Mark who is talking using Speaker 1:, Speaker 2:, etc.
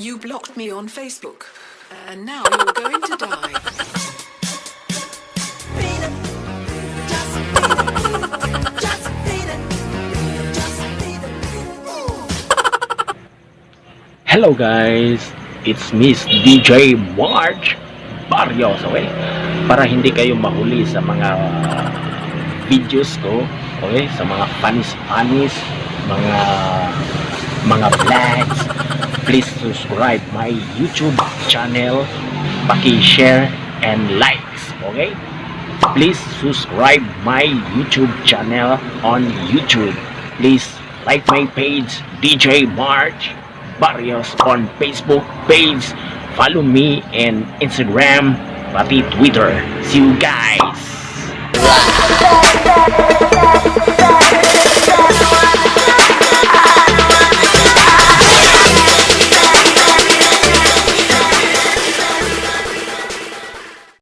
Speaker 1: You blocked me on Facebook. And now you're going to die.
Speaker 2: Feel it. Just feel it. Just feel it. Just feel it.
Speaker 3: Hello guys, it's Miss DJ March Barrios, okay? Para hindi kayo mahuli sa mga videos ko, okay? Sa mga funnies funnies, mga vlogs, please subscribe my YouTube channel, paki-share and likes, okay? Please subscribe my YouTube channel on YouTube. Please like my page, DJ March Barrios, on Facebook page. Follow me in Instagram, pati Twitter. See you guys!